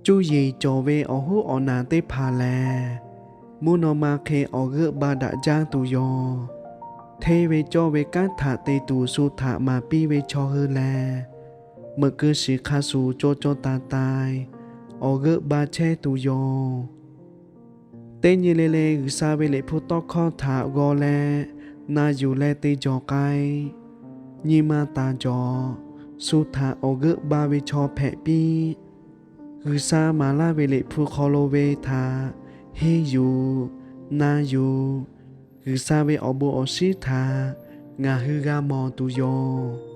Cuˇ yiˍ cawˬ ve awˬ hoˉ awˬ naˬ teˇ hpaˍ lehˬ, mvuhˇ naw ma hk'e awˬ g'euˆ ba daꞈ jaˇ tuˬ yoˬ. Hteˇ ve cawˇ ve kanˉ htaꞈ te tuˬ shu htaꞈ maˍ piˇ ve chaw hui lehˬ, meuꞈ keu shiˍ hk'a shuˍ caw caw taiˍ taiˍ awˬ g'euˆ ba chehˇ tuˬ yoˬ. Teˇ nyi le le G'uiˬsha ve Liꞈ hpu tawˇ hkawˇ htaꞈ g'aw leh na yuˬ leh te jawˬ k'ai. Nyi ma taˍ jawˬ. Shu htaꞈ awˬ g'euˆ ba ve chaw hpehꞈ piˇ. G'uiˬsha maˍ laˇ ve Liꞈ hpu hk'aw lo ve htaꞈ henˇ yuˬ, na yuˬ. G'uiˬsha ve awˬ bon awˬ shinˉ htaꞈ ngaˬ hui g'a mawˬ tuˬ yoˬ.